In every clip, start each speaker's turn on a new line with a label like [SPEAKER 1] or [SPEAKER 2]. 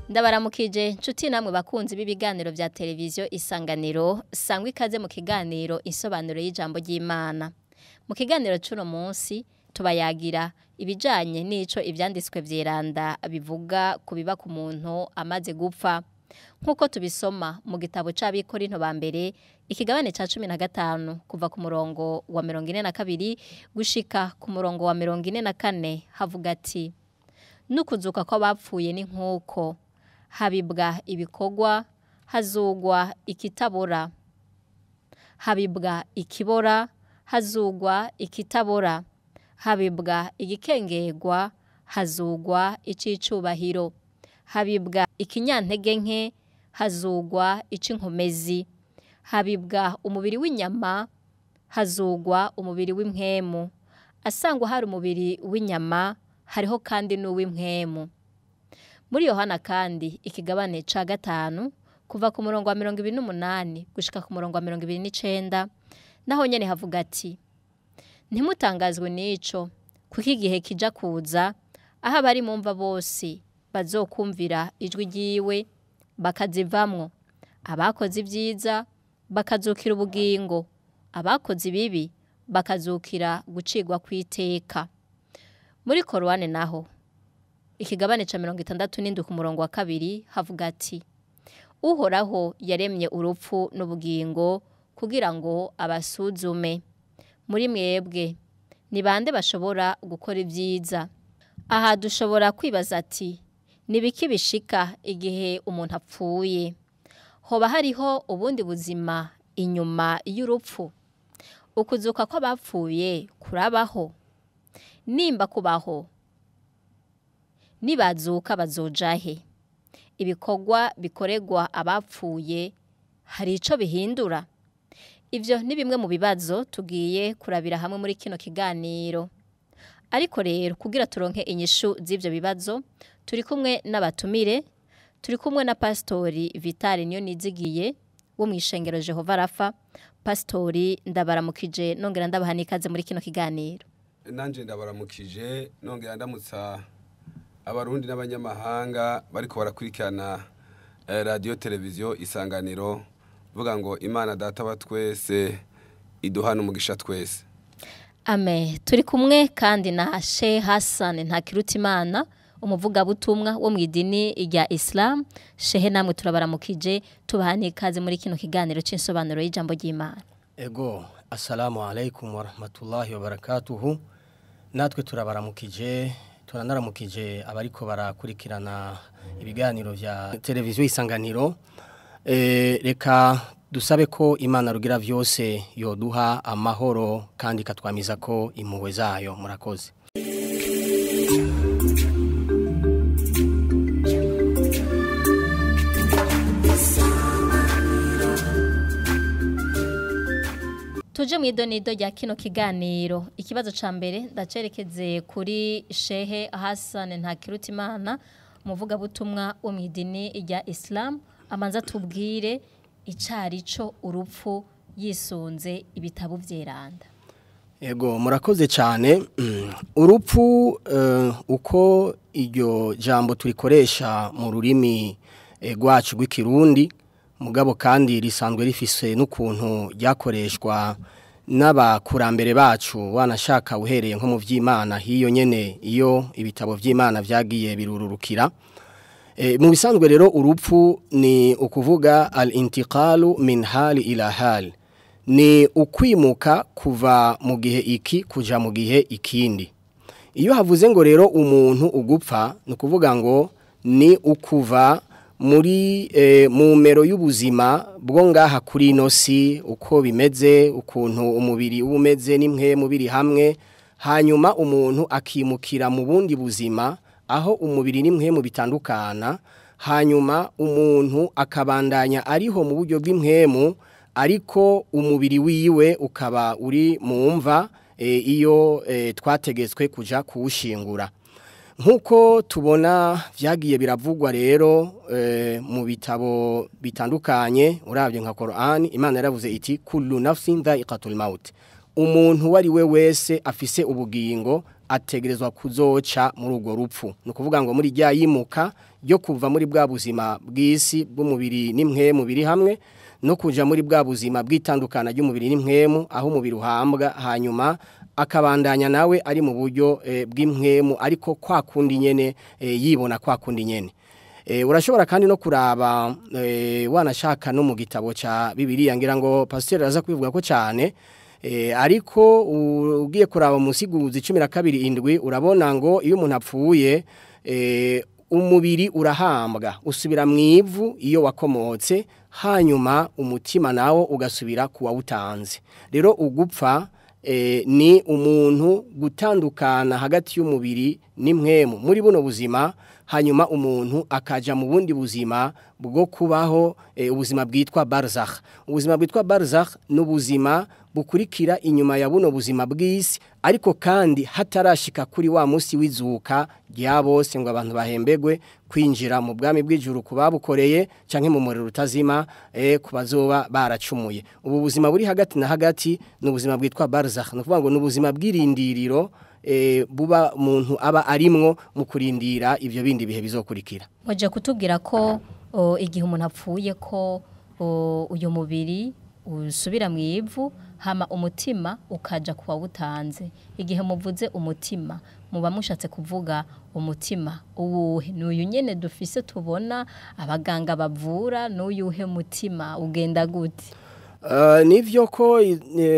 [SPEAKER 1] Ndabaramukije nshuti namwe bakunzi b'ibiganiro vya televiziyo Isanganiro, sangwa ikaze mu kiganiro insobanuro y'ijambo ry'Imana. Mu kiganiro c'uno munsi tubayagira ibijanye n'ico ivyanditswe vyeranda bivuga ku biba ku muntu amaze gupfa. Nk'uko tubisoma mu gitabo c'Abikorinto ba mbere, ikigabane ca 15 kuva ku murongo wa 42 gushika ku murongo wa 44, havuga ati: Nukuzuka kw'abapfuye ni nk'uko habibwa ibikorwa, hazugwa ikitabora, habibwa ikibora, hazugwa ikitabora, habibwa igikengerwa, hazugwa icicubahiro, habibwa ikinyantege nke, hazugwa icinkomezi, habibwa umubiri w'inyama, hazugwa umubiri w'impwemu. Asangwa hari umubiri w'inyama, hariho kandi n'uw'impwemu. Muri Yohana kandi ikigabane ca 5 kuva ku murongo wa 28 gushika ku murongo wa 29, naho nyene havuga ati: Ntimutangazwe n'ico, kuko igihe kija kuza aho abari mu mva bose bazokumvira ijwi ryiwe bakazivamwo, abakoze ibyiza bakazukira ubugingo, abakoze ibibi bakazukira gucigwa kw'iteka. Muri Korwane naho ikigabane ca 67 ku murongo wa 2 havuga ati: Uhoraho yaremye urupfu n'ubugingo kugira ngo abasuzume, muri mwebwe ni bande bashobora gukora ibyiza. Aha dushobora kwibaza ati: nibiki bishika igihe umuntu apfuye? Hoba hariho ubundi buzima inyuma y'urupfu? Ukuzuka kw'abapfuye kurabaho? Nimba kubaho, nibazuka bazojahe? Ibikorwa bikoregwa abapfuye hari ico bihindura? Ivyo ni bimwe mu bibazo tugiye kurabira hamwe muri kino kiganiro. Ariko rero kugira turonke inyishu z'ivyo bibazo, turi kumwe n'abatumire, turi kumwe na Pastori Vital Niyonizigiye wo mw'ishengero Jehova Rafa. Pastori, ndabaramukije nongera ndabaha n'ikaze muri kino kiganiro.
[SPEAKER 2] Nanje ndabaramukije nongera ndamutsa abarundi n'abanyamahanga bariko barakurikirana radio televiziyo Isanganiro, vuga ngo Imana data wa twese iduhana umugisha twese.
[SPEAKER 1] Amen. Turi kumwe kandi na Sheikh Hassan Ntakirutimana, umuvugabutumwa wo mw'idini rya Islam. Shehe, namwe turabaramukije tubaha n'ikaze muri kino kiganiro c'insobanuro y'ijambo ry'Imana.
[SPEAKER 3] Ego, assalamu alaikum wa rahmatullahi wa barakatuhu. Natwe turabaramukije, turanaramukije abariko barakurikirana ibiganiro vya televiziyo Isanganiro. Reka dusabe ko Imana rugira vyose yoduha amahoro kandi ikatwamiza ko impuhwe zayo. Murakoze.
[SPEAKER 1] Tuje mw'idonido rya kino kiganiro. Ikibazo ca mbere ndacerekeze kuri Shehe Hassan Ntakirutimana, umuvugabutumwa wo mw'idini rya Islam, amanza tubwire icarico urupfu yisunze ibitabo vyeranda.
[SPEAKER 3] Ego, murakoze cyane. Urupfu uko iryo jambo turikoresha mu rurimi rwacu rw'ikirundi, mugabo kandi risanzwe rifise n'ukuntu ryakoreshwa n'abakurambere bacu, wanashaka uhereye nko mu vy'Imana hiyo nyene iyo ibitabo vy'Imana vyagiye birururukira. Mu bisanzwe rero urupfu ni ukuvuga al-intiqalu min hali ila hali, ni ukwimuka kuva mu gihe iki kuja mu gihe ikindi. Iyo havuze ngo rero umuntu ugupfa, ni ukuvuga ngo ni ukuva muri mu mero y'ubuzima bwo ngaha kuri ino si, uko bimeze, ukuntu umubiri uba umeze n'imwe mubiri hamwe, hanyuma umuntu akimukira mu bundi buzima aho umubiri n'imwe bitandukana, hanyuma umuntu akabandanya ariho mu buryo bw'impwemu, ariko umubiri wiwe ukaba uri mu mva iyo twategetswe kuja kuwushingura. Nkuko tubona vyagiye biravugwa rero mu bitabo bitandukanye, uravye nka Qur'an, Imana yaravuze iti kullu nafsin dha'iqatul maut, umuntu wari we wese afise ubugingo ategerezwa kuzoca muri urwo rupfu. Ni ukuvuga ngo muri rya yimuka ryo kuva muri bwa buzima bw'isi bw'umubiri n'impwemu biri hamwe no kuja muri bwa buzima bw'itandukana ry'umubiri n'impwemu, aho umubiri uhambwa hanyuma akabandanya nawe ari mu buryo bw'impwemu, ariko kwa kundi nyene yibona kwa kundi nyene. Urashobora kandi no kuraba wanashaka no mu gitabo ca Bibiliya, ngira ngo pasiteri araza kubivuga ko cyane. Ariko ugiye kuraba musiguzi 12:7 urabona ngo iyo umuntu apfuye umubiri urahambwa usubira mu ivu iyo wakomotse, hanyuma umutima nawo ugasubira kuwawutanze. Rero ugupfa ni umuntu gutandukana hagati y'umubiri n'impwemu muri buno buzima, hanyuma umuntu akaja mu bundi buzima bwo kubaho, ubuzima bwitwa barzakh. Ubuzima bwitwa barzakh n'ubuzima bukurikira inyuma ya buno buzima bw'isi, ariko kandi hatarashika kuri wa musi w'izuka rya bose ngo abantu bahembegwe kwinjira mu bwami bw'ijuru kubabukoreye canke mu muriro utazima kubazoba baracumuye. Ubu buzima buri hagati na hagati n'ubuzima bwitwa barzakh, no kuvuga ngo n'ubuzima bw'irindiriro buba umuntu aba arimwo mu kurindira ivyo bindi bihe bizokurikira.
[SPEAKER 1] Mwaje kutubwira ko igihe umuntu apfuye ko uyu mubiri usubira mu ivu hama umutima ukaja kuwawutanze. Igihe muvuze umutima muba mushatse kuvuga umutima uwuhe? N'uyu nyene dufise tubona abaganga bavura, n'uyuhe mutima ugenda gute?
[SPEAKER 3] Nivyo ko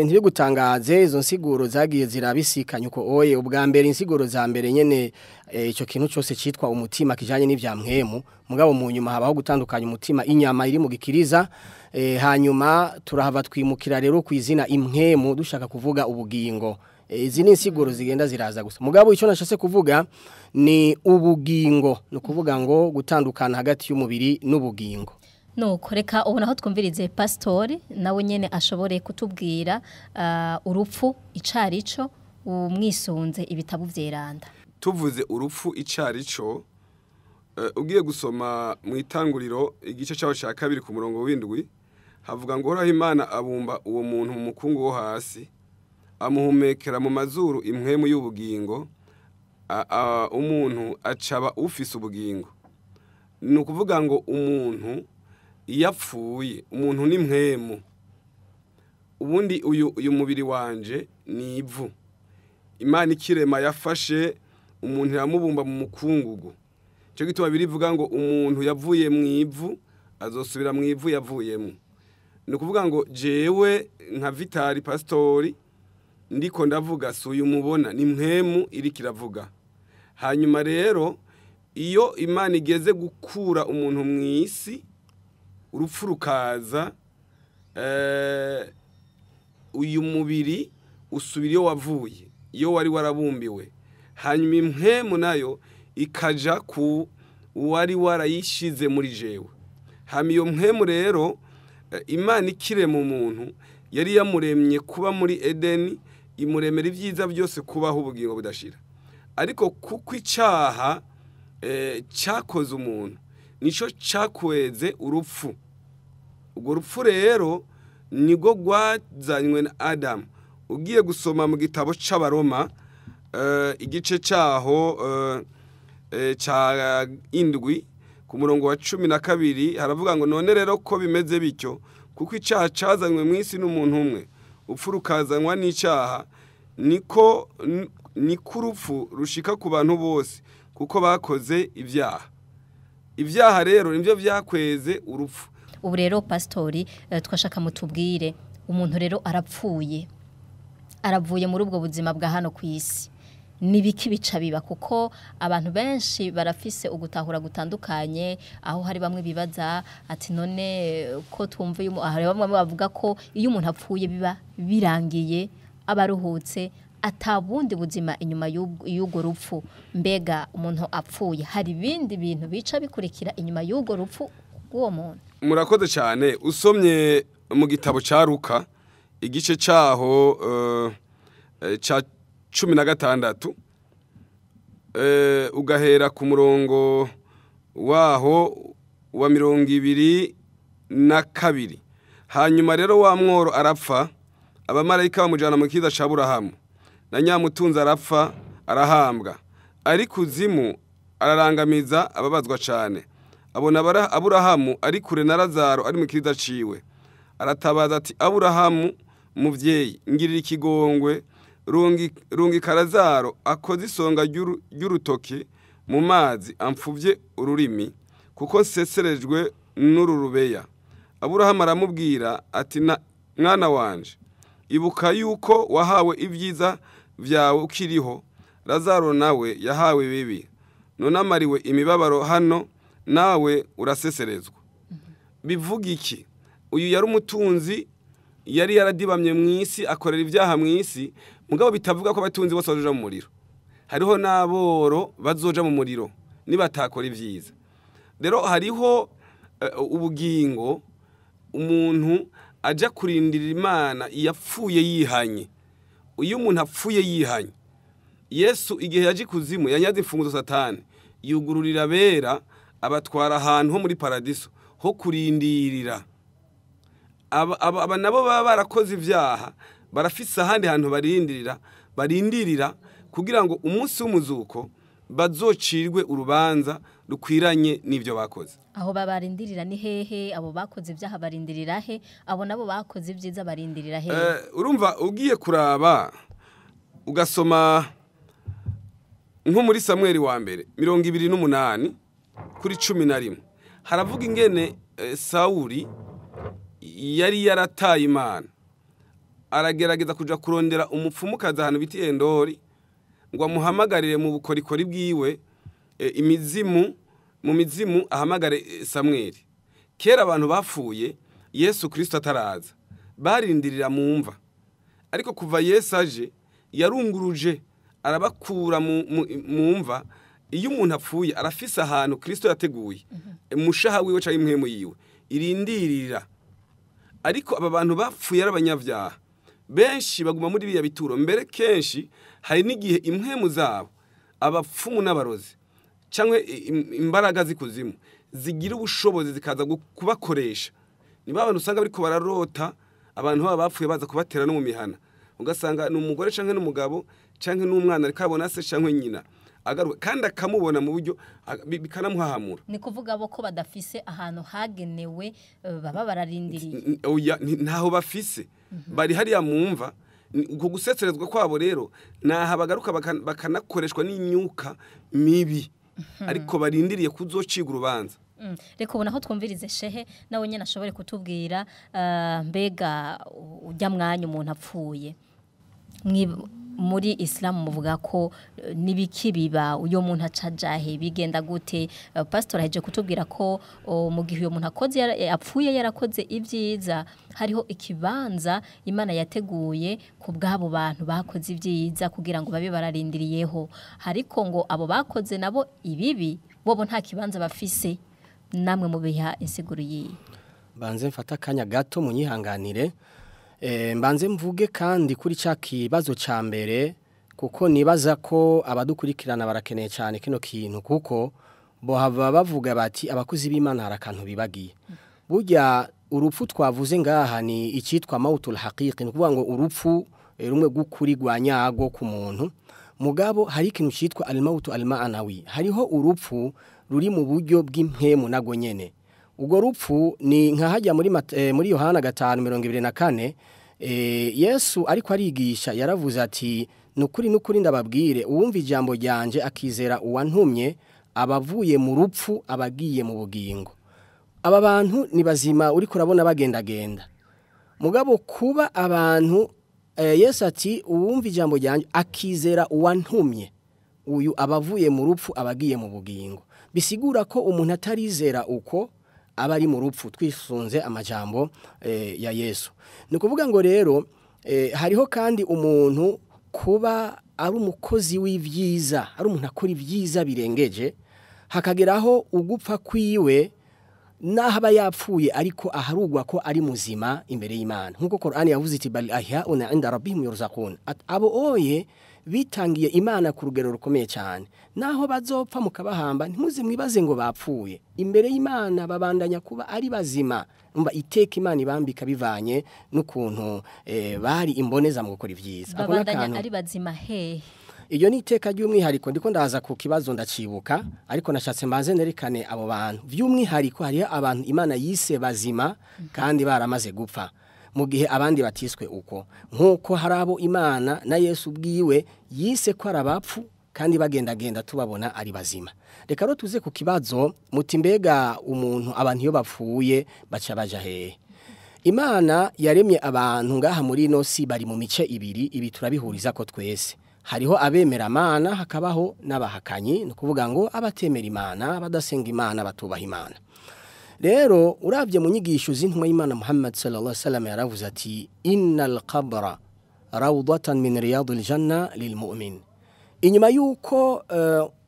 [SPEAKER 3] ntibigutangaze izo nsiguro zagiye zirabisikanye uko oye. Ubwa mbere insiguro za mbere nyene ico kintu cyose citwa umutima kijanye n'ivya mpwemu, mugabo mu nyuma habaho gutandukanya umutima inyama iri mu gikiriza, hanyuma turahava twimukira rero ku izina impwemu dushaka kuvuga ubugingo. Izi ni insiguro zigenda ziraza gusa, mugabo ico nashatse kuvuga ni ubugingo, no kuvuga ngo gutandukana hagati y'umubiri n'ubugingo.
[SPEAKER 1] Nuko reka ubu naho twumvirize pastori nawe nyene ashobore kutubwira urupfu icarico umwisunze ibitabo vyeranda.
[SPEAKER 2] Tuvuze urupfu icarico, ugiye gusoma mu itanguriro igice cyaho cya 2 ku murongo w'indwi, havuga ngo Uhoraho Imana abumba uwo muntu mu mukungu wo hasi, amuhumekera mu mazuru impwemu y'ubugingo, umuntu acaba ufise ubugingo. Ni ukuvuga ngo umuntu iyo apfuye, umuntu ni mpwemu. Ubundi uyu mubiri wanje ni ivu. Imana ikirema yafashe umuntu iramubumba mu mukungugu. Cyo gituma birivuga ngo umuntu yavuye mu ivu azosubira mu ivu yavuyemo. Ni ukuvuga ngo jewe nka Vitali pastori ndiko ndavuga si uyu mubona, ni mpwemu iri kiravuga. Hanyuma rero iyo Imana igeze gukura umuntu mu isi, urupfu rukaza, uyu mubiri usubira iyo wavuye, iyo wari warabumbiwe. Hanyuma impwemu nayo ikaja ku wari warayishize muri jewe. Hanyuma iyo mpwemu rero Imana ikirema umuntu yari yamuremye kuba muri Edeni, imuremera ibyiza byose kubaho ubugingo budashira. Ariko kuko icaha cyakoze umuntu nico cyakweze urupfu. Ubwo rupfu rero nibwo rwazanywe na Adamu. Ugiye gusoma mu gitabo c'Abaroma igice cyaho ca 7 ku murongo wa 12 haravuga ngo none rero ko bimeze bityo, kuko icaha cazanywe mu isi n'umuntu umwe, upfu rukazanywa n'icaha, niko urupfu rushika ku bantu bose kuko bakoze ibyaha. Ibyaha rero nivyo vyakweze urupfu.
[SPEAKER 1] Ubu rero pastori twashaka mutubwire, umuntu rero arapfuye, aravuye muri ubwo buzima bwa hano ku isi, nibiki bica biba? Kuko abantu benshi barafise ugutahura gutandukanye, aho hari bamwe bibaza ati none ko twumva hari bamwe bavuga ko iyo umuntu apfuye biba birangiye, abaruhutse atabundi buzima inyuma y'ugo rupfu. Mbega umuntu apfuye hari ibindi bintu bica bikurikira inyuma y'ugo rupfu rw'uwo muntu?
[SPEAKER 2] Murakoze cyane. Usomye mu gitabo ca Luka igice cyaho ca 16 ugahera ku murongo waho wa 22. Hanyuma rero wa mworo arapfa, abamarayika bamujana mu kiza ca Aburahamu, na nyamutunzi arapfa Arahambwa. Ari kuzimu ararangamiza ababazwa cyane. Abona Aburahamu ari kure na Lazaro ari mu kiriza ciwe. Aratabaza ati Aburahamu muvyeyi ngirira ikigongwe rungika Lazaro akoze isonga ry'urutoki mu mazi amfuvye ururimi kuko nseserejwe n'uru rubeya. Aburahamu aramubwira ati mwana wanje ibuka yuko wahawe ibyiza vyawe ukiriho, Lazaro nawe yahawe bibi, none amariwe imibabaro hano nawe uraseserezwa. Bivuga iki? Uyu yari umutunzi, yari yaradibamye mu isi, akorera ibyaha mu isi, mugabo bitavuga ko abatunzi bose bazoja mu muriro. Hariho n'aboro bazoja mu muriro nibatakora ibyiza. Rero hariho ubugingo umuntu aja kurindira Imana yapfuye yihanye. Iyo umuntu apfuye yihanye, Yesu igihe yaje kuzimu yanyaze imfunguzo Satani, yugururira abera abatwara ahantu ho muri paradiso ho kurindirira. Aba nabo baba barakoze ibyaha barafise ahandi hantu barindirira kugira ngo umunsi w'umuzuko bazocirwe urubanza rukwiranye n'ivyo bakoze.
[SPEAKER 1] Aho babarindirira ni hehe? Abo bakoze ibyaha barindirira he? Abo nabo bakoze ibyiza barindirira he?
[SPEAKER 2] Urumva ugiye kuraba ugasoma nko muri Samuel wa mbere 28 kuri 11 haravuga ingene Sauli yari yarataye Imana, aragerageza kuja kurondera umupfumukazi ahantu biti Endori ngo amuhamagarire mu bukorikori bwiwe imizimu, mu mizimu ahamagare Samuel. Kera abantu bapfuye Yesu Kristo ataraza barindirira mu mva, ariko kuva Yesu aje yarunguruje arabakura mu mva. Iyo umuntu apfuye arafise ahantu Kristo yateguye umushaha wiwe canke impwemu yiwe irindirira. Ariko aba bantu bapfuye ari abanyabyaha benshi baguma muri biya bituro. Mbere kenshi hari n'igihe impwemu zabo abapfumu n'abarozi cyangwa imbaraga z'ikuzimu zigira ubushobozi zikaza kubakoresha. Niba abantu usanga bariko bararota abantu baba bapfuye baza kubatera no mu mihana, ugasanga ni umugore canke n'umugabo canke n'umwana ariko abona se canke nyina agaruka kandi akamubona mu buryo bikanamuhahamura.
[SPEAKER 1] Ni kuvuga bo ko badafise ahantu hagenewe baba bararindiriye.
[SPEAKER 2] Oya, ntaho bafise, bari hariya mumva. Uko guseserezwa kwabo rero naha bagaruka bakanakoreshwa n'imyuka mibi, ariko barindiriye kuzociga urubanza.
[SPEAKER 1] Reka ubona aho twumvirize shehe nawe nyene ashobore kutubwira mbega ujya mwanya umuntu apfuye muri Islam muvuga ko nibiki biba uyo muntu acajahe bigenda gute? Pastor aheje kutubwira ko mu gihe uyo muntu akoze apfuye yarakoze ibyiza hariho ikibanza Imana yateguye ku bwabo bantu bakoze ibyiza kugira ngo babe bararindiriyeho, ariko ngo abo bakoze nabo ibibi bobo nta kibanza bafise. Namwe mubiha insiguro yiye.
[SPEAKER 3] Banze mfata akanya gato munyihanganire. Mbanze mvuge kandi kuri ca kibazo ca mbere, kuko nibaza ko abadukurikirana barakeneye cyane kino kintu, kuko bohava bavuga bati abakozi b'Imana hari akantu bibagiye. Burya urupfu twavuze ngaha ni icitwa mautul haqiqi, ni kuvuga ngo urupfu rumwe gukuri rwa nyago ku muntu. Mugabo hari ikintu citwa al-mautu al-ma'nawi, hariho urupfu ruri mu buryo bw'impemu nago nyene. Ubwo rupfu ni nka hajya muri Yohana 5:24 Yesu ariko arigisha yaravuze ati nukuri nukuri ndababwire uwumva ijambo ryanje akizera uwantumye abavuye mu rupfu abagiye mu bugingo. Aba bantu ni bazima uriko urabona bagendagenda. Mugabo kuba abantu Yesu ati uwumva ijambo ryanje akizera uwantumye uyu abavuye mu rupfu abagiye mu bugingo. Bisigura ko umuntu atarizera uko aba ari mu rupfu twisunze amajambo ya Yesu. Ni kuvuga ngo rero hariho kandi umuntu kuba ari umukozi w'ivyiza, ari umuntu akora ivyiza birengeje, hakageraho ugupfa kwiwe naho aba yapfuye ariko aharugwa ko ari muzima imbere y'Imana. Nkuko Qur'ani yavuze iti bal ahyauna inda rabbihim yurzaqun. Abo oye bitangiye Imana ku rugero rukomeye cyane, naho bazopfa mukabahamba ntimuze mwibaze ngo bapfuye, imbere y'Imana babandanya kuba ari bazima. Umva iteka Imana ibambika bivanye n'ukuntu bari imboneza mu gukora ivyiza.
[SPEAKER 1] Babandanya ari bazima hehe?
[SPEAKER 3] Iyo ni iteka ry'umwihariko, ndiko ndaza ku kibazo ndacibuka, ariko nashatse mbanze nerekane abo bantu. By'umwihariko hariho abantu Imana yise bazima kandi baramaze gupfa, mu gihe abandi batiswe uko. Nkuko hari abo Imana na Yesu ubwiwe yise ko ari abapfu kandi bagendagenda tubabona ari bazima. Reka rero tuze ku kibazo muti mbega umuntu abantu iyo bapfuye baca baja hehe? Imana yaremye abantu ngaha muri ino si bari mu mice ibiri, ibi turabihuriza ko twese. Hariho abemera Imana hakabaho n'abahakanyi, ni ukuvuga ngo abatemera Imana, abadasenga Imana, batubaha Imana. Rero uravye mu nyigisho z'intumwa y'Imana Muhammad sallallahu alaihi wasallam yaravuze ati innal qabra rawdatan min riyadil janna lil mu'min. Inyuma yuko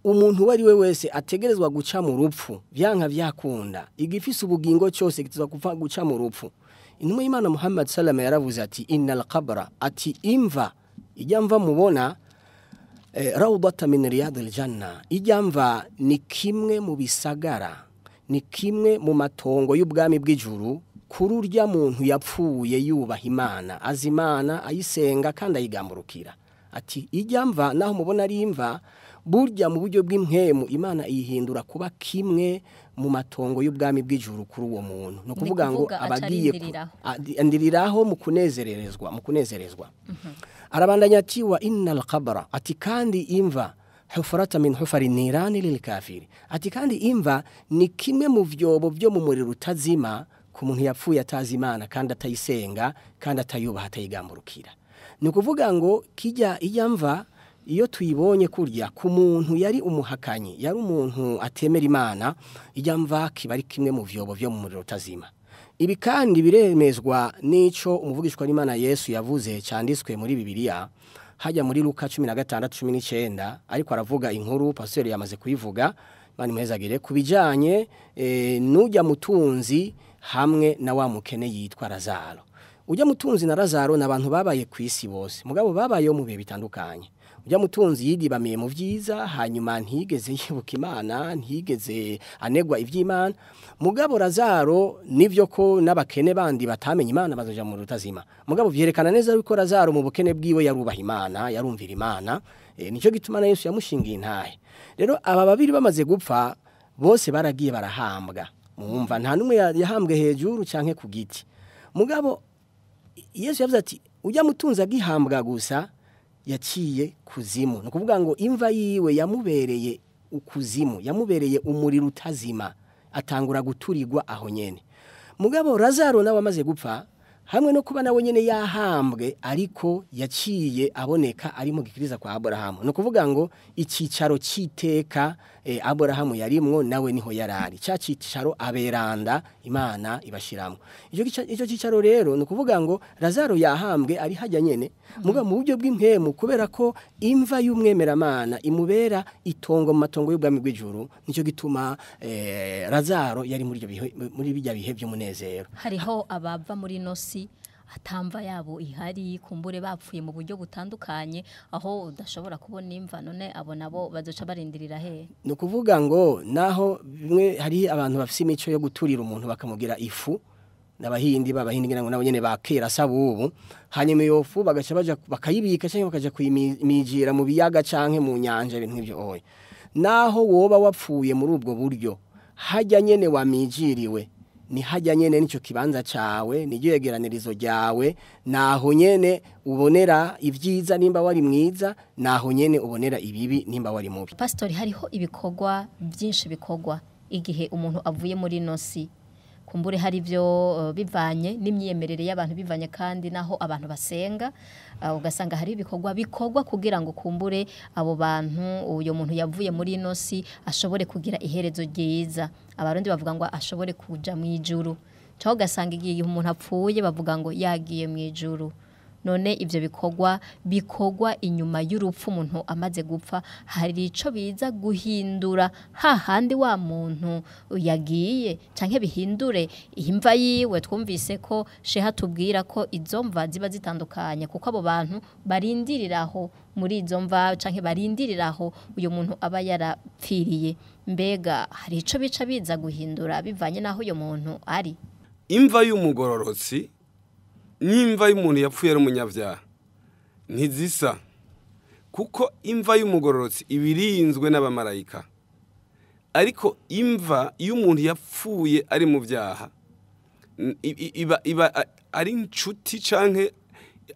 [SPEAKER 3] umuntu uwo ari we wese ategerezwa guca mu rupfu, vyanka vyakunda, igifise ubugingo cyose gitezwa kuva guca mu rupfu. Intumwa y'Imana Muhammad sallallahu alaihi wasallam yaravuze ati innal qabra, ati imva, ijya mva mubona rawdatan min riyadil janna, ijya mva ni kimwe mu bisagara, ni kimwe mu matongo y'ubwami bw'ijuru kuri urya muntu yapfuye yubaha Imana, azi Imana, ayisenga kandi ayigamburukira. Ati ijya mva naho mubona ari imva, burya mu buryo bw'impwemu Imana iyihindura kuba kimwe mu matongo y'ubwami bw'ijuru kuri uwo muntu. Ni ukuvuga ngo abagiye andiriraho mu kunezererezwa, mu kunezerezwa. Arabandanya ati wa innal qabra, ati kandi imva hufrata min hufari nirani lil kafiri, ati kandi imva ni kimwe mu vyobo byo mu muriro utazima ku muntu yapfuye atazi Imana kandi atayisenga kandi atayubaha atayigamburukira. Ni ukuvuga ngo kijya ijya mva iyo tuyibonye kurya ku muntu yari umuhakanyi, yari umuntu atemera Imana, ijya mva kiba ari kimwe mu vyobo byo mu muriro utazima. Ibi kandi biremezwa n'ico umuvugishwa n'Imana Yesu yavuze cyanditswe muri Bibiliya, hajya muri Luka 16:19, ariko aravuga inkuru pastor yamaze kuyivuga, Imana imuhezagire, kubijanye n'ujya mutunzi hamwe na wa mukene yitwa Lazaro. Ujya mutunzi na Lazaro n'abantu babaye ku isi bose, mugabo babayeho mu bihe bitandukanye. Ujya mutunzi yidibamiye mu vyiza, hanyuma ntigeze yibuka Imana, ntigeze anegwa ivy'Imana. Mugabo Lazaro nivyo ko n'abakene bandi batamenye Imana bazoja mu rutazima. Mugabo vyerekana neza yuko Lazaro mu bukene bwiwe yarubaha Imana, yarumvira Imana, nico gituma na Yesu yamushingiye intahe. Rero aba babiri bamaze gupfa bose baragiye barahambwa. Mumva nta numwe yahambwe hejuru canke ku giti. Mugabo Yesu yavuze ati ujya mutunzi agihambwa gusa yaciye kuzimu. Ni ukuvuga ngo imva yiwe yamubereye ukuzimu, yamubereye umuriro utazima, atangura guturirwa aho nyene. Mugabo Lazaro nawe amaze gupfa, hamwe no kuba nawe nyene yahambwe, ariko yaciye aboneka ari mu gikiriza kwa Aburahamu. Ni ukuvuga ngo icicaro c'iteka Aburahamu yarimwo nawe niho yarari, ca cicaro aberanda Imana ibashiramwo. Ico cicaro rero ni ukuvuga ngo Lazaro yahambwe ari hajya nyene, mugabo mu buryo bw'impwemu, kubera ko imva y'umwemeramana imubera itongo mu matongo y'ubwami bw'ijuru, nico gituma Lazaro yari muri muri bijya bihe by'umunezero.
[SPEAKER 1] Hariho abava muri nosi atamva yabo ihari, kumbure bapfuye mu buryo butandukanye aho udashobora kubona imva, none abo nabo bazoca barindirira he?
[SPEAKER 3] Ni ukuvuga ngo naho bimwe hari abantu bafise imico yo guturira umuntu bakamugira ifu, n'abahindi babahindi ngira ngo nabo nyene bakera sabubu, hanyuma iyo fu bagaca baja bakayibika canke bakaja kuyimijira mu biyaga canke mu nyanja, ibintu nk'ivyo. Oya, naho woba wapfuye muri ubwo buryo, hajya nyene wamijiriwe, ni hajya nyene nico kibanza cawe, niryo yegeranirizo ryawe, naho nyene ubonera ivyiza nimba wari mwiza, naho nyene ubonera ibibi nimba wari mubi.
[SPEAKER 1] Pastori, hariho ibikorwa byinshi bikorwa igihe umuntu avuye muri nosi, kumbure hari byo bivanye n'imyemerere y'abantu, bivanye kandi naho abantu basenga, ugasanga hari ibikorwa bikorwa kugira ngo kumbure abo bantu, uyo muntu yavuye muri nosi ashobore kugira iherezo ryiza. Abarundi bavuga ngo ashobore kuja mu ijuru, cyo ugasanga igihe umuntu apfuye bavuga ngo yagiye mu ijuru. None ivyo bikorwa bikorwa inyuma y'urupfu umuntu amaze gupfa, hari ico biza guhindura hahandi wa muntu yagiye, canke bihindure imva yiwe? Twumvise ko sheha tubwira ko izo mva ziba zitandukanye, kuko abo bantu barindiriraho muri izo mva canke barindiriraho uyu muntu aba yarapfiriye. Mbega hari ico bica biza guhindura bivanye naho uyo muntu ari?
[SPEAKER 2] Imva y'umugororotsi n'imva y'umuntu yapfuye ari umunyabyaha ntizisa, Kuko imva y'umugororotsi ibirinzwe n'abamarayika, ariko imva y'umuntu yapfuye ari mu byaha iba ari inshuti canke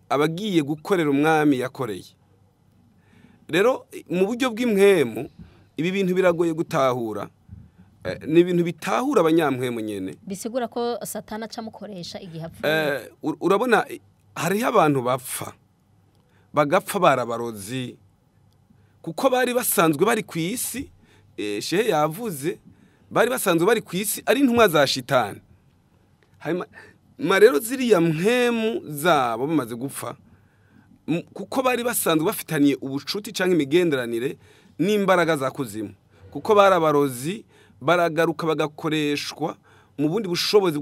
[SPEAKER 2] abagiye gukorera umwami yakoreye. Rero mu buryo bw'impwemu ibi bintu biragoye gutahura, ni ibintu bitahura abanyamwemu nyene.
[SPEAKER 1] Bisigura ko Satana acamukoresha igihe apfuye.
[SPEAKER 2] Urabona hariho abantu bapfa bagapfa barabarozi, kuko bari basanzwe bari ku isi. Shehe yavuze bari basanzwe bari ku isi ari intumwa za shitani. Hanyuma rero ziriya mpwemu zabo bamaze gupfa, kuko bari basanzwe bafitaniye ubucuti canke imigenderanire n'imbaraga za kuzimu, kuko barabarozi, baragaruka bagakoreshwa mu bundi bushobozi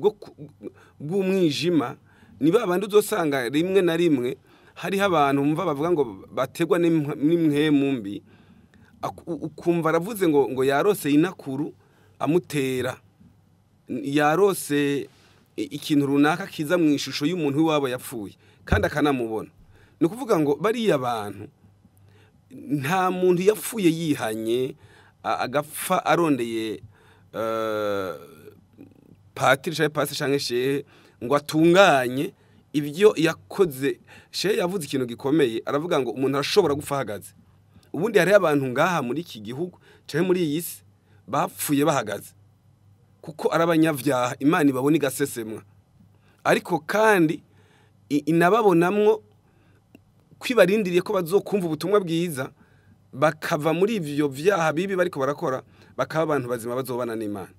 [SPEAKER 2] bw'umwijima. Ni babandi uzosanga rimwe na rimwe hariho abantu mva bavuga ngo bategwa n'imwemu mbi, ukumva aravuze ngo yarose inakuru amutera, yarose ikintu runaka kiza mu ishusho y'umuntu w'iwabo yapfuye kandi akanamubona. Ni ukuvuga ngo bariya bantu nta muntu yapfuye yihanye agapfa arondeye patiri canke pasi canke shehe ngo atunganye ibyo yakoze. Shehe yavuze ikintu gikomeye, aravuga ngo umuntu arashobora gupfa ahagaze. Ubundi hariho abantu ngaha muri iki gihugu canke muri iyi si bapfuye bahagaze, kuko ari abanyavyaha, Imana ibabona igasesemwa, ariko kandi inababonamwo kwibarindiriye ko bazokumva ubutumwa bwiza bakava muri ivyo vyaha bibi bariko barakora, bakaba abantu bazima bazobana n'Imana.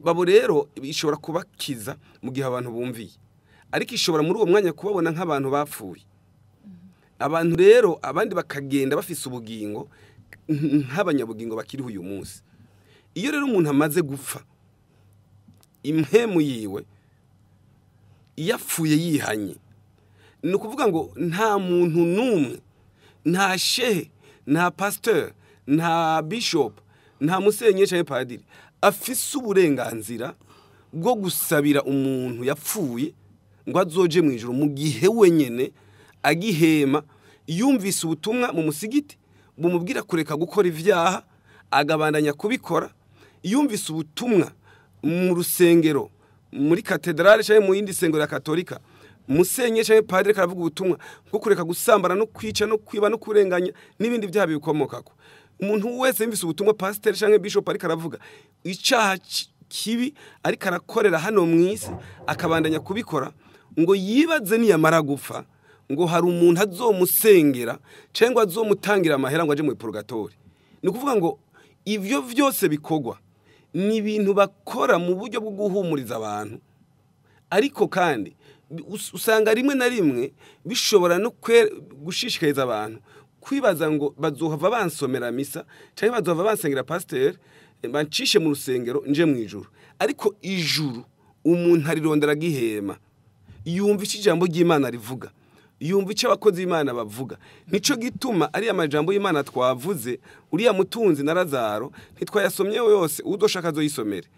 [SPEAKER 2] Babo rero ishobora kubakiza mu gihe abantu bumviye, ariko ishobora muri uwo mwanya kubabona nk'abantu bapfuye. Abantu rero abandi bakagenda bafise ubugingo nk'abanyabugingo bakiriho uyu munsi. Iyo rero umuntu amaze gupfa, impemu yiwe yapfuye yihanye, ni ukuvuga ngo nta muntu n'umwe, nta shehe, nta pasteur, nta bishop, nta musenyeri canke padiri afise uburenganzira bwo gusabira umuntu yapfuye ngo azoje mu ijuru, mu gihe wenyene agihema yumvise ubutumwa mu musigiti bumubwira kureka gukora ivyaha agabandanya kubikora, yumvise ubutumwa mu rusengero muri katedrale canke mu yindi sengero ya katolika, musenyeri canke padiri karavuga ubutumwa bwo kureka gusambana no kwica no kwiba no kurenganya n'ibindi vyaha bikomokako. Umuntu wese yumvise ubutumwa pasteur canke bishop ariko aravuga icaha kibi ariko arakorera hano mw'isi akabandanya kubikora, ngo yibaze niyamara gupfa ngo hari umuntu azomusengera cyangwa azomutangira amahera ngo aje mu purgatori. Ni ukuvuga ngo ivyo vyose bikogwa ni ibintu bakora mu buryo bwo guhumuriza abantu, ariko kandi usanga rimwe na rimwe bishobora no gushishikariza abantu kwibaza ngo bazohava bansomera misa cyangwa bazohava bansengera pasteur bancishe mu rusengero nje mu ijuru. Ariko ijuru umuntu arirondera agihema, yumva icyo ijambo ry'Imana rivuga, yumva icyo abakozi b'Imana bavuga. Nico gituma ari amajambo y'Imana twavuze, uriya mutunzi na Lazaro ntitwayasomye yose, udoshaka azoyisomere.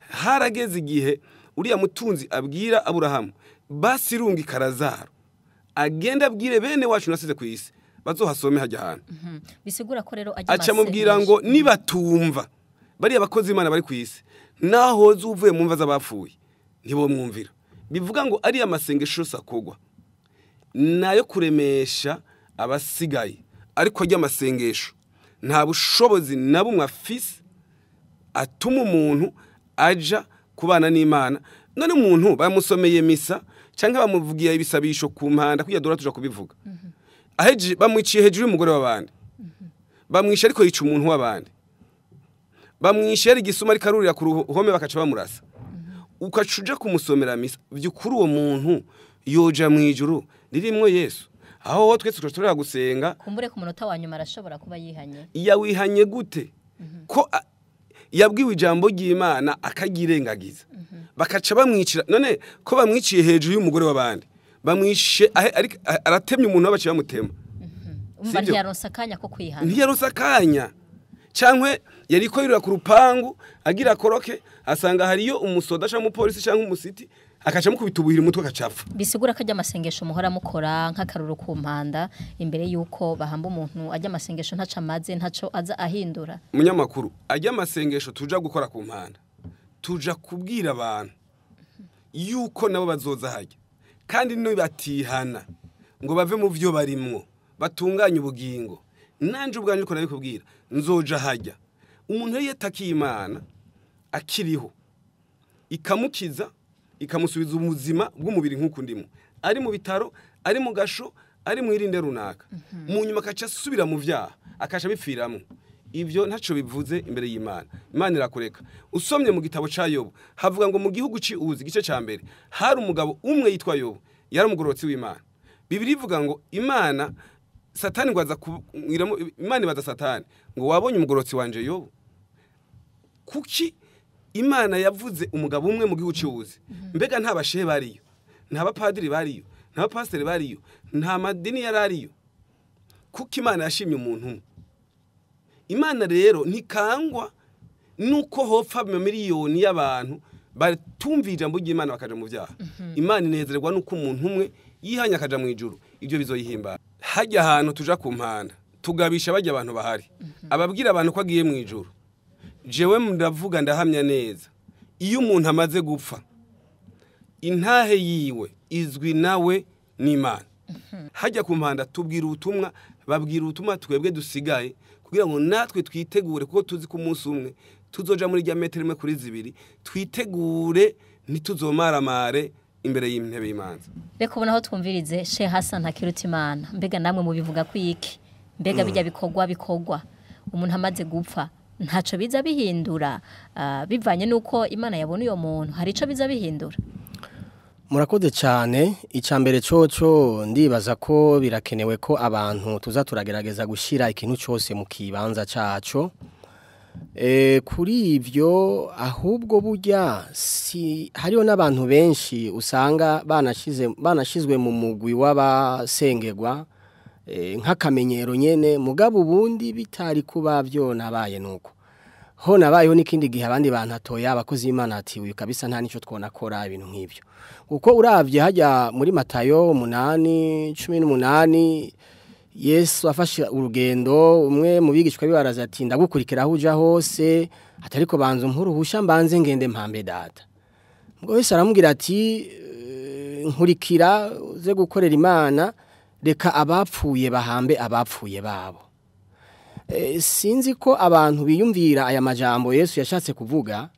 [SPEAKER 2] Harageze igihe uriya mutunzi abwira Aburahamu, basirungika Lazaro agenda abwire bene wacu nasize ku isi bazohasome hajya hantu.
[SPEAKER 1] Bisigura ko rero
[SPEAKER 2] aca mubwira ngo nibatumva bariya abakozi b'Imana bari ku isi, naho uvuye mu mva z'abapfuye ntibomwumvira. Bivuga ngo ari amasengesho sakogwa nayo kuremesha abasigaye, ariko ajya amasengesho nta bushobozi na bumwe afise atuma umuntu aja kubana n'Imana. None umuntu bamusomeye misa cyangwa bamuvugiye ibisabisho ku mpanda kugira dora tuja kubivuga, aheje bamwiciye hejuru y'umugore w'abandi, bamwishe ariko yica umuntu w'abandi, bamwishe ari igisuma ariko arurira ku ruhome bakaca bamurasa, ukacuja kumusomera misa, byukuri uwo muntu yoja mu ijuru ririmwo Yesu. Aho twese turashobora gusenga
[SPEAKER 1] kumbure ku munota wa nyuma arashobora kuba yihanye.
[SPEAKER 2] Yawihanye gute ko yabwiwe ijambo ry'Imana akagirengagiza, bakaca bamwicira? None ko bamwiciye hejuru y'umugore w'abandi, bamwishe ariko aratemye umuntu baciye bamutema.
[SPEAKER 1] Umva ntiyaronsa akanya ko kwihana,
[SPEAKER 2] ntiyaronsa akanya, cyangwa yariko yurira ku rupangu agira koroke asanga hariyo umusoda cyangwa umupolisi cyangwa umusiti Akaca mukubita ubuhiri umutwe akacapfa.
[SPEAKER 1] Bisigura ko ajya amasengesho muhora mukora nk'akaruru ku mpanda imbere yuko bahamba umuntu, ajya amasengesho ntaco amaze, ntaco aza ahindura.
[SPEAKER 2] Munyamakuru, ajya amasengesho tuja gukora ku mpanda, tuja kubwira abantu yuko nabo bazoza hajya, kandi nibatihana ngo bave mu vyo barimwo batunganye ubugingo, nanje ubwanje uko nabikubwira nzoja hajya. Umuntu iyo yatakiye Imana akiriho ikamukiza ikamusubiza ubuzima bw'umubiri nk'uko ndimo, ari mu bitaro, ari mu gasho, ari mu irinde runaka, mu nyuma akaca asubira mu vyaha akaca bipfiramo, ivyo ntaco bivuze imbere y'Imana. Imana irakureka. Usomye mu gitabo ca Yobu havuga ngo mu gihugu ci Uzi igice ca mbere hari umugabo umwe yitwa Yobu, yari umugororotsi w'Imana. Bibiri ivuga ngo Imana Satani ngo aza Imana ibaza Satani ngo wabonye umugororotsi wanje Yobu? Kuki Imana yavuze umugabo umwe mu gihugu ci Uzi? Mbega nta bashehe bariyo, nta bapadiri bariyo, nta bapasiteri bariyo, nta madini yarariyo. Kuki Imana yashimye umuntu umwe? Imana rero ntikangwa nuko hopfa miliyoni y'abantu batumvira ijambo ry'Imana bakaja mu vyaha. Imana inezererwa nuko umuntu umwe yihanya akaja mu ijuru, ibyo bizoyihimbara. Hajya ahantu tuja ku mpanda tugabisha bajya abantu bahari, ababwira abantu ko agiye mu ijuru. Jewe ndavuga ndahamya neza, iyo umuntu amaze gupfa intahe yiwe izwi nawe n'Imana. Hajya ku mpanda tubwira ubutumwa, babwira ubutumwa twebwe dusigaye kugira ngo natwe twitegure, kuko tuzi ko umunsi umwe tuzoja muri rya metero imwe kuri zibiri, twitegure ntituzomaramare imbere y'intebe y'imanza.
[SPEAKER 1] Reka ubona aho twumvirize Sheikh Hassan Ntakirutimana, mbega namwe mubivuga ko iki? Mbega bijya bikorwa umuntu amaze gupfa ntaco biza bihindura, bivanye nuko Imana yabona uyo muntu, hari ico biza bihindura?
[SPEAKER 3] Murakoze cyane. Icambere coco ndibaza ko birakenewe ko abantu tuza turagerageza gushira ikintu cyose mu kibanza caco. Kuri ivyo ahubwo burya si hariho n'abantu benshi usanga banashizwe mu mugwi w'abasengerwa nk'akamenyero nyene, mugabo ubundi bitari kuba byo nabaye nuko ho nabayeho n'ikindi gihe abandi bantu atoya abakozi b'Imana ati uyu kabisa nta nico twonakora ibintu nk'ibyo. Uko uravye hajya muri Matayo 8:18 Yesu afashe urugendo, umwe mu bigishwa bibaraza ati ndagukurikira aho uja hose, atariko banza umpuruhusha mbanze ngende mpambe data. Ngo Yesu aramubwira ati nkurikira uze gukorera Imana, reka abapfuye bahambe abapfuye babo. Sinzi ko abantu biyumvira aya majambo Yesu yashatse kuvuga.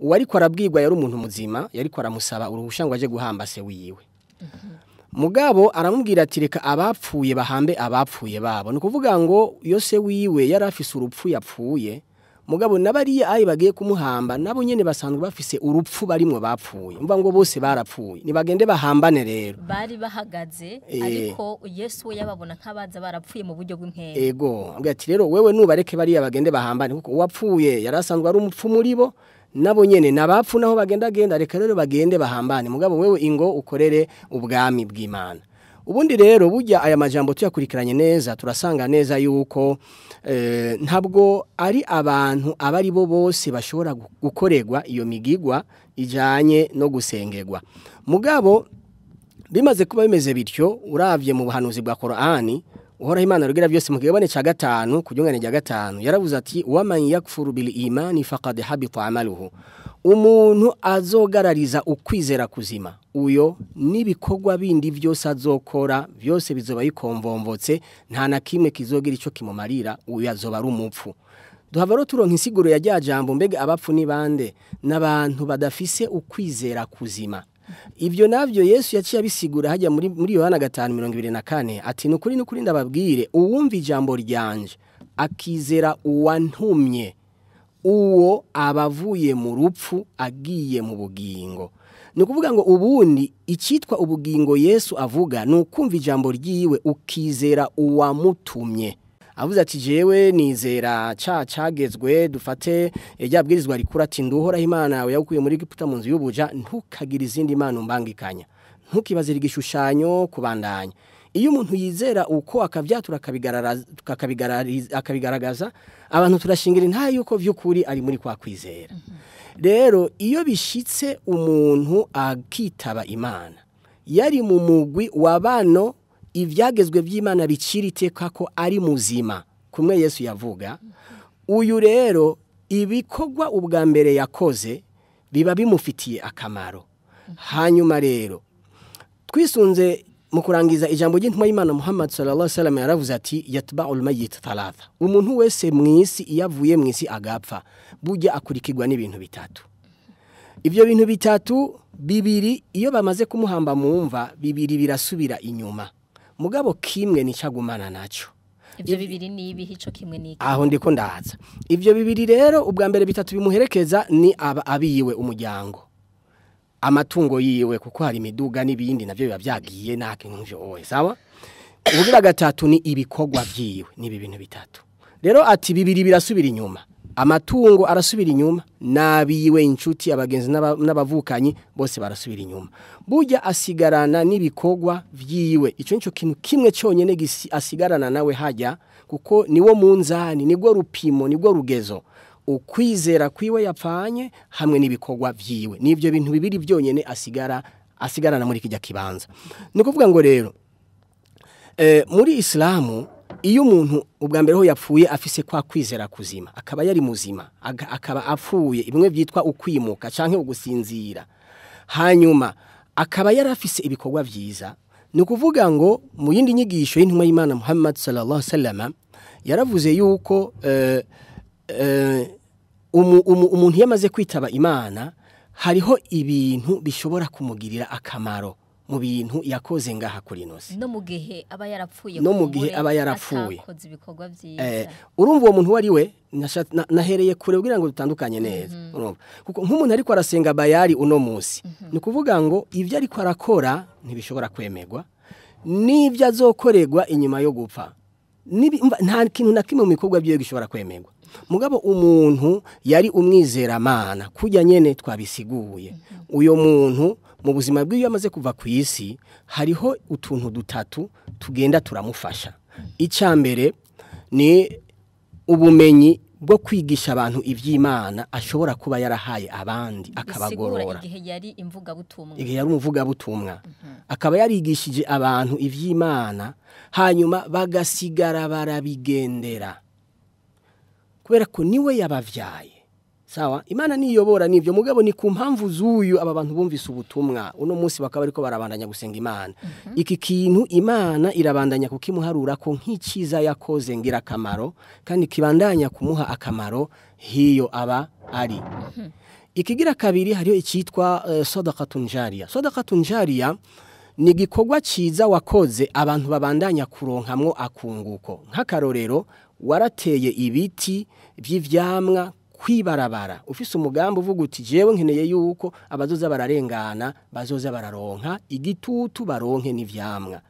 [SPEAKER 3] Uwariko arabwirwa yari umuntu muzima, yariko aramusaba uruhusha ngo aje guhamba se wiwe. Mugabo aramubwira ati reka abapfuye bahambe abapfuye babo. Ni kuvuga ngo yose wiwe yari afise urupfu yapfuye, mugabo nabariye ayi bagiye kumuhamba nabo nyene basanzwe bafise urupfu barimwe bapfuye. Umva ngo bose barapfuye, nibagende bahambane rero.
[SPEAKER 1] Bari bahagaze ariko Yesu we yababona nkabaza barapfuye mu buryo bw'inkera.
[SPEAKER 3] Ego, ambwira ati rero wewe nubareke bariya bagende bahambane, kuko uwapfuye yarasanzwe ari umupfu muri bo, nabo nyene nabapfu naho bagenda genda, reka rero bagende bahambane, mugabo wewe ingo ukorere ubwami bw'Imana. Ubundi rero burya aya majambo tuyakurikiranye neza turasanga neza yuko ntabwo ari abantu abari bo bose bashobora gukorerwa iyo migigwa ijanye no gusengerwa. Mugabo bimaze kuba bimeze bityo, uravye mu buhanuzi bwa Qur'ani, Uhoraho Imana rugira byose mu kigabane ca 5 kujungane rya 5 yaravuze ati waman yakfuru bil imani faqad habita amaluhu, umuntu azogarariza ukwizera kuzima uyo nibikorwa bindi byose azokora byose bizoba yikomvomvotse, nta na kimwe kizogira ico kimumarira, uyo azoba ari umupfu. Duhava rero turonka insiguro ya rya jambo, mbega abapfu ni bande? N'abantu badafise ukwizera kuzima. Ivyo navyo Yesu yaciye abisigura hajya muri Yohana 5:24 ati nukuri nukuri ndababwire, uwumva ijambo ryanje akizera uwantumye, uwo abavuye mu rupfu agiye mu bugingo. Ni ukuvuga ngo ubundi icitwa ubugingo Yesu avuga ni ukumva ijambo ryiwe ukizera uwamutumye. Avuze ati jewe nizera ca cagezwe dufate rya bwirizwa rikura ati nduhoraho Imana yawe yagukuye muri Egiputa mu nzu y'ubuja, ntukagire izindi mana umbangikanya, ntukibazire igishushanyo kubandanya. Iyo umuntu yizera uko akavyatura akabigaragaza, abantu turashingira nta yuko vy'ukuri ari muri kwa kwizera. Rero iyo bishitse umuntu akitaba Imana yari mu mugwi wa bano ivyagezwe by'Imana bicira iteka ko ari muzima kumwe Yesu yavuga, uyu rero ibikorwa ubwa mbere yakoze biba bimufitiye akamaro. Hanyuma rero twisunze mu kurangiza ijambo ry'intumwa y'Imana Muhammad sallallahu alaihi wasallam yaravuze ati yatba'ul mayyit thalatha, umuntu wese mwisi iyo avuye mwisi agapfa burya akurikirwa n'ibintu bitatu. Ibyo bintu bitatu, bibiri iyo bamaze kumuhamba mu mva, bibiri birasubira inyuma, mugabo kimwe nicagumana naco.
[SPEAKER 1] Ibyo bibiri ni ibihe? Ico kimwe ni iki?
[SPEAKER 3] Aho ndiko ndaza. Ibyo bibiri rero, ubwa mbere bitatu bimuherekeza ni aba abiyiwe, umuryango, amatungo yiwe, kuko hari imiduga n'ibindi navyo biba byagiye nta kintu vyo sawa. Ubugira gatatu ni ibikorwa vyiwe. Ni ibi bintu bitatu rero, ati bibiri birasubira inyuma, amatungo arasubira inyuma n'abiwe, inshuti, abagenzi n'abavukanyi bose barasubira inyuma, burya asigarana n'ibikorwa vyiwe. Ico nico kintu kimwe cyonyene asigarana nawe hajya, kuko niwo munzani, nibwo rupimo, nibwo rugezo, ukwizera kwiwe yapfanye hamwe n'ibikorwa vyiwe. Nivyo bintu bibiri byonyene asigarana muri kijya kibanza. Ni kuvuga ngo rero muri Islamu iyo umuntu ubwa mbere ho yapfuye afise kwa kwizera kuzima, akaba yari muzima, akaba apfuye bimwe byitwa ukwimuka canke ugusinzira, hanyuma akaba yari afise ibikorwa vyiza, ni ukuvuga ngo mu yindi nyigisho y'intumwa y'Imana Muhammad sallallahu alaihi wasallam yaravuze yuko umuntu yamaze kwitaba Imana hariho ibintu bishobora kumugirira akamaro mu bintu yakoze ngaha kuri ino si.
[SPEAKER 1] No mu gihe aba yarapfuye.
[SPEAKER 3] No mu gihe aba yarapfuye
[SPEAKER 1] atakoze ibikorwa vyiza.
[SPEAKER 3] Urumva uwo muntu wari we nahereye kure kugira ngo dutandukanye neza, urumva, kuko nk'umuntu ariko arasenga bayari uno munsi, ni kuvuga ngo ivyo ariko arakora ntibishobora kwemerwa n'ibyo azokorerwa inyuma yo gupfa. Nta kintu na kimwe mu bikorwa byiwe gishobora kwemerwa. Mugabo umuntu yari umwizeramana kujya nyene twabisiguye, uyo muntu mu buzima bw'iyo amaze kuva ku isi hariho utuntu dutatu tugenda turamufasha. Icya mbere ni ubumenyi bwo kwigisha abantu iby'Imana ashobora kuba yarahaye abandi akabagorora.
[SPEAKER 1] Igihe yari imvugabutumwa.
[SPEAKER 3] Igihe yari umuvugabutumwa, akaba yarigishije abantu iby'Imana, hanyuma bagasigara barabigendera kubera ko niwe yabavyaye. Sawa, Imana niyobora nivyo, mugabo ni ku mpamvu z'uyu aba bantu bumvise ubutumwa uno munsi bakaba ariko barabandanya gusenga Imana. Iki kintu Imana irabandanya kukimuharura ko nk'iciza yakoze ngira akamaro, kandi kibandanya kumuha akamaro hiyo aba ari. Ikigira kabiri hariyo icyitwa sadaqatun jariya. Sadaqatun jariya ni igikorwa ciza wakoze abantu babandanya kuronkamwo akunguko. Nk'akarorero, warateye ibiti by'ivyamwa kwibarabara ufise umugambi uvuga uti jewe nkeneye yuko abazoza bararengana bazoza bararonka igitutu, baronke n'ivyamwa.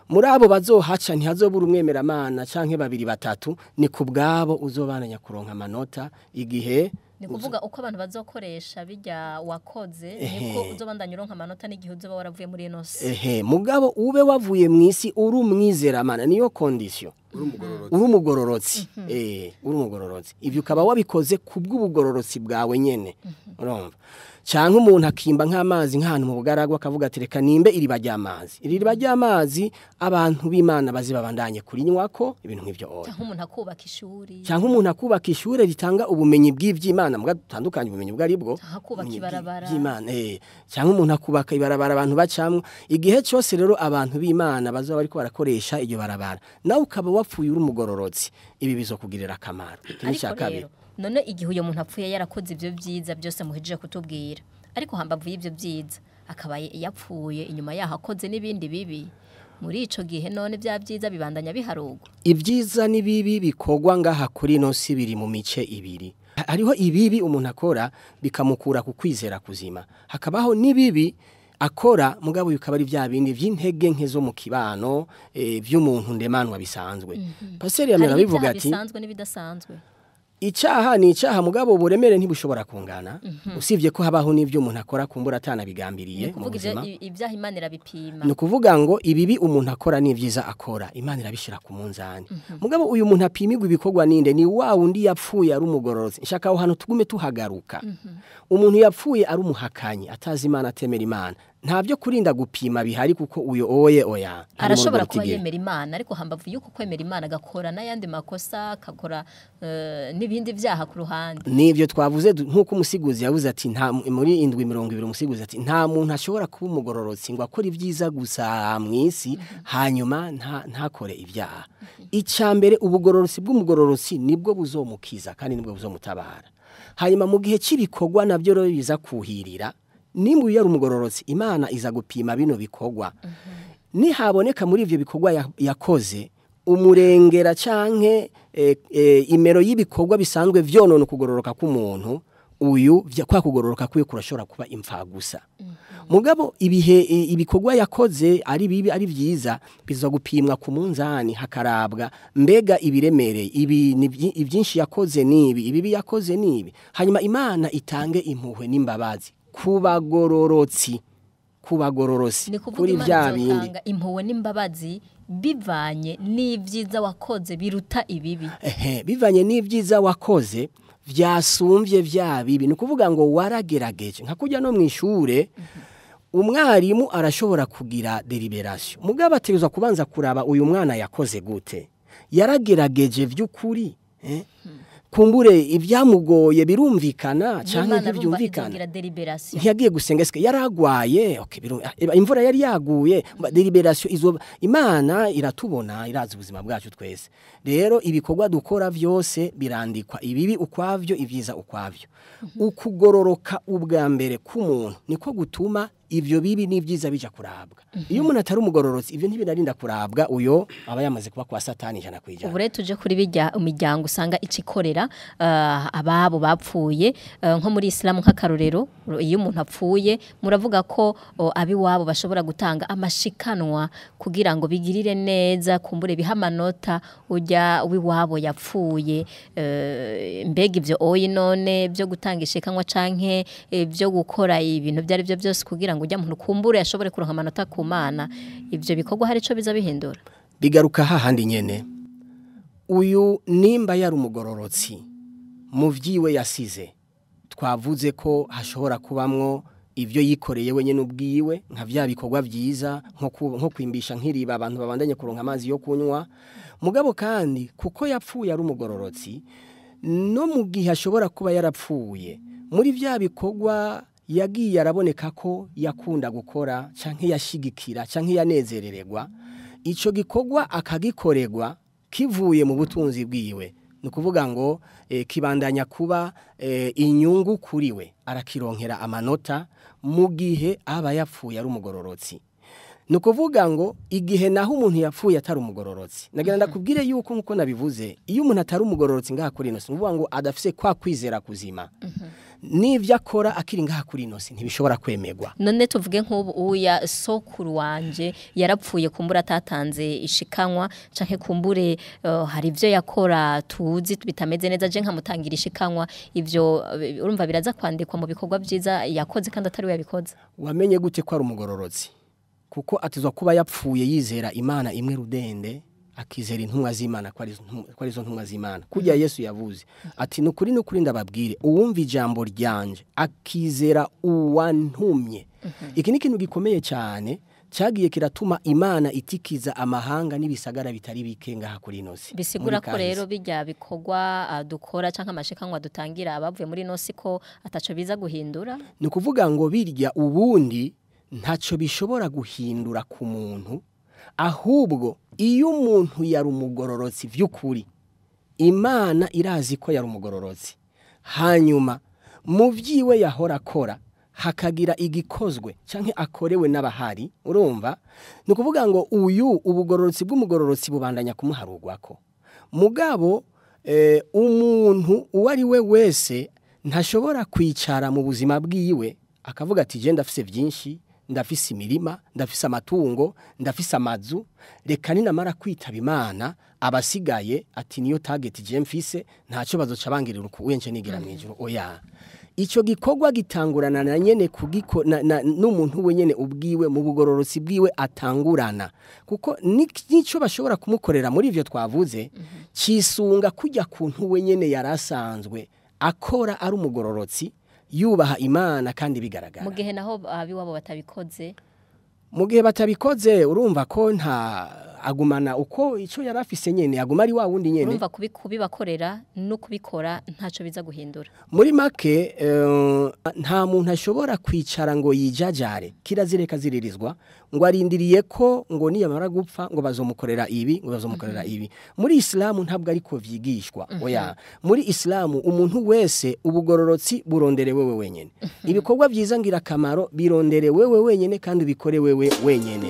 [SPEAKER 3] Muri abo bazohaca ntihazobura umwemeramana canke babiri batatu, ni ku bwabo uzobananya kuronka amanota igihe
[SPEAKER 1] Ni kuvuga uko abantu bazokoresha bijya wakoze niko uzobandanya uronka amanota n'igihe uzoba waravuye muri ino si.
[SPEAKER 3] Ehe, mugabo ube wavuye mw'isi uri umwizeramana, niyo condition.
[SPEAKER 2] Uri umugororotsi.
[SPEAKER 3] Uri umugororotsi, uri umugororotsi, ivyo ukaba wabikoze kubw'ubugororotsi bwawe nyene, urumva. Canke umuntu akimba nk'amazi nk'ahantu mu bugaragwa, akavuga ati reka nimbe iriba ry'amazi, iri riba ry'amazi abantu b'Imana bazi babandanye kurinywako, ibintu nk'ivyo oya.
[SPEAKER 1] Cyangwa umuntu akubaka ishuri.
[SPEAKER 3] Cyangwa umuntu akubaka ishure ritanga ubumenyi bw'ivy'Imana, muga dutandukanye ubumenyi bwo ari bwo
[SPEAKER 1] Cyangwa akubaka
[SPEAKER 3] ubumenyi
[SPEAKER 1] ibarabara.
[SPEAKER 3] by'Imana, cyangwa umuntu akubaka ibarabara abantu bacamwo. Igihe cyose rero abantu b'Imana bazoba bariko barakoresha iryo barabara, nawe ukaba wapfuye uri umugororotsi, ibi bizokugirira akamaro. Iki ni
[SPEAKER 1] Ariko
[SPEAKER 3] icya kabiri.
[SPEAKER 1] rero none igihe uyo muntu apfuye yarakoze ibyo byiza byose muhejeje kutubwira, ariko hambavu y'ibyo byiza akaba yapfuye inyuma yaho akoze n'ibindi bibi, muri ico gihe none bya byiza bibandanya biharugwa?
[SPEAKER 3] Ibyiza n'ibibi bikorwa ngaha kuri ino si biri mu mice ibiri. Hariho ibibi umuntu akora bikamukura ku kwizera kuzima, hakabaho n'ibibi akora mugabo bikaba ari bya bindi by'intege nke zo mu kibano, by'umuntu ndemanwa bisanzwe. Pasiteri yamera
[SPEAKER 1] Hariho
[SPEAKER 3] bivuga
[SPEAKER 1] ibyaha
[SPEAKER 3] ati
[SPEAKER 1] bisanzwe n'ibidasanzwe.
[SPEAKER 3] Icyaha ni icyaha mugabo uburemere ntibushobora kungana. Usibye ko habaho n'ibyo umuntu akora kumbura atanabigambiriye mu buzima.
[SPEAKER 1] Ibyaha Imana irabipima.
[SPEAKER 3] Ni ukuvuga ngo ibibi umuntu akora n'ibyiza akora Imana irabishira ku munzani. Mugabo uyu muntu apimirwa ibikorwa ninde? Ni wa wundi yapfuye ari umugororotsi. Nshaka aho hantu tugume tuhagaruka. Umuntu yapfuye ari umuhakanyi, atazi Imana, atemera Imana, nta byo kurinda gupima bihari kuko uyo oye oya.
[SPEAKER 1] Arashobora kuba yemera Imana ariko hambavu yuko kwemera Imana agakora n'ayandi makosa, akakora n'ibindi byaha ku ruhande.
[SPEAKER 3] Nivyo twavuze nkuko umusiguzi yavuze ati nta muri 7:20 umusiguzi ati nta muntu ashobora kuba umugororotsi ngo akore ibyiza gusa mwisi hanyuma ntakore ibyaha. Icambere ubugororotsi bw'umugororotsi nibwo buzomukiza kandi nibwo buzomutabara. Hanyuma mu gihe cy'ibikorwa nabyo rero biza kuhirira, nimba yari umugororotsi Imana iza gupima bino bikorwa. Nihaboneka muri ivyo bikorwa yakoze umurengera canke imero y'ibikorwa bisanzwe vyonona kugororoka k'umuntu, uyu kwa kugororoka kuye kurashobora kuba imfa gusa. Mugabo ibihe ibikorwa yakoze ari bibi ari vyiza biza gupimwa ku munzani hakarabwa mbega ibiremereye ibi ibyinshi yakoze nibi ibibi yakoze nibi, hanyuma Imana itange impuhwe n'imbabazi kubagororotsi kuri vya bindi.
[SPEAKER 1] Impuhwe n'imbabazi bivanye n'ivyiza wakoze biruta ibibi.
[SPEAKER 3] Bivanye n'ivyiza wakoze vyasumvye vya bibi. Ni kuvuga ngo waragerageje nka kujya no mwishure. Umwarimu arashobora kugira deliberation, mugabo ategerezwa kubanza kuraba uyu mwana yakoze gute, yaragerageje vy'ukuri. Kumbure ibyamugoye birumvikana canke ntibyumvikana. Ntiyagiye gusenga eske yaragwaye, okay, imvura yari yaguye, deliberation izo Imana iratubona, irazi ubuzima bwacu twese. Rero ibikorwa dukora vyose birandikwa, ibibi ukwavyo, ibyiza ukwavyo. Ukugororoka ubwa mbere k'umuntu niko gutuma ivyo bibi n'ivyiza bija kurabwa. Iyo umuntu atari umugororotsi ivyo ntibinarinda kurabwa, uyo aba yamaze kuba kwa Satani 100%.
[SPEAKER 1] Ubu rero tuje kuri bijya imiryango usanga icikorera ababo bapfuye, nko muri Islam nk'akarorero, iyo umuntu apfuye muravuga ko abiwabo bashobora gutanga amashikanwa kugira ngo bigirire neza, kumbure bihamanota ujya wiwabo yapfuye. Mbega ivyo oyi none byo gutanga ishikanwa canke byo gukora ibintu byari byo byose kugira ngo ujya muntu kumbure ashobore kuronka amanota ku Mana, ivyo bikorwa hari ico biza bihindura?
[SPEAKER 3] Bigaruka hahandi nyene. Uyu nimba yari umugororotsi mu vyiwe yasize, twavuze ko hashobora kubamwo ivyo yikoreye wenyene ubwiwe nka vya bikorwa vyiza nko kwimbisha nk'iriba abantu babandanye kuronka amazi yo kunywa. Mugabo kandi kuko yapfuye ari umugororotsi, no mu gihe ashobora kuba yarapfuye muri vya bikorwa yagiye araboneka ko yakunda gukora canke yashigikira canke yanezerererwa, ico gikorwa akagikorerwa kivuye mu butunzi bwiwe, ni ukuvuga ngo kibandanya kuba inyungu kuri we, arakironkera amanota mu gihe aba yapfuye ari umugororotsi. Ni ukuvuga ngo igihe naho umuntu yapfuye atari umugororotsi, nagira ndakubwire yuko nkuko nabivuze, iyo umuntu atari umugororotsi ngaha kuri ino si, ni ukuvuga ngo adafise kwa kwizera kuzima, n'ivyo akora akiri ngaha kuri ino si ntibishobora kwemerwa.
[SPEAKER 1] None tuvuge nk'ubu uya sokuru wanje yarapfuye kumbura atatanze ishikanwa canke kumbure hari ivyo yakora tuzi bitameze neza, je nkamutangira ishikanwa, ivyo urumva biraza kwandikwa mu bikorwa vyiza yakoze kandi atari we yabikoze.
[SPEAKER 3] Wamenye gute ko ari umugororotsi? Kuko atizwa kuba yapfuye yizera Imana imwe rudende, akizera intumwa z'Imana ko ari zo ntumwa z'Imana. Kujya Yesu yavuze ati nukuri nukuri ndababwire, uwumva ijambo ryanje akizera uwantumye. Iki ni ikintu gikomeye cyane cyagiye kiratuma Imana itikiza amahanga n'ibisagara bitari bike ngaha kuri ino si.
[SPEAKER 1] Bisigura ko rero bijya bikorwa dukora canke amashikanwa dutangira abavuye muri ino si ko ataco biza guhindura.
[SPEAKER 3] Ni ukuvuga ngo birya ubundi ntaco bishobora guhindura ku muntu, ahubwo iyo umuntu yari umugororotsi vy'ukuri, Imana irazi ko yari umugororotsi, hanyuma mu vyiwe yahora akora hakagira igikozwe canke akorewe n'abahari, urumva ni ukuvuga ngo uyu ubugororotsi bw'umugororotsi bubandanya kumuharugwako. Mugabo umuntu uwo ari we wese ntashobora kwicara mu buzima bwiwe akavuga ati je ndafise vyinshi, Ndafise imirima, ndafise amatungo, ndafise amazu, reka ninamara kwitaba Imana abasigaye ati niyo target je mfise, ntaco bazoca bangirira uku uyenje nigira mu ijuru. Oya, ico gikorwa gitangurana na nyene kugiko n'umuntu wenyene ubwiwe mu bugororotsi bwiwe atangurana, kuko nico bashobora kumukorera muri ivyo twavuze cisunga kujya kuntu wenyene yarasanzwe akora ari umugororotsi yubaha Imana kandi bigaragara.
[SPEAKER 1] Mu gihe naho abiwabo batabikoze,
[SPEAKER 3] mu gihe batabikoze urumva ko nta agumana uko ico yarafise nyene, aguma ari wa wundi nyene.
[SPEAKER 1] Urumva kubibakorera no kubikora ntaco biza guhindura.
[SPEAKER 3] Muri make nta muntu ashobora kwicara ngo yijajare, kirazireka ziririzwa ngo arindiriye ko ngo niyamara gupfa ngo bazomukorera ibi, ngo bazomukorera ibi. Muri Islamu ntabwo ariko vyigishwa. Oya, muri Islamu umuntu wese ubugororotsi burondere wewe wenyene. Ibikorwa vyiza ngira kamaro birondere wewe wenyene kandi ubikore wewe wenyene.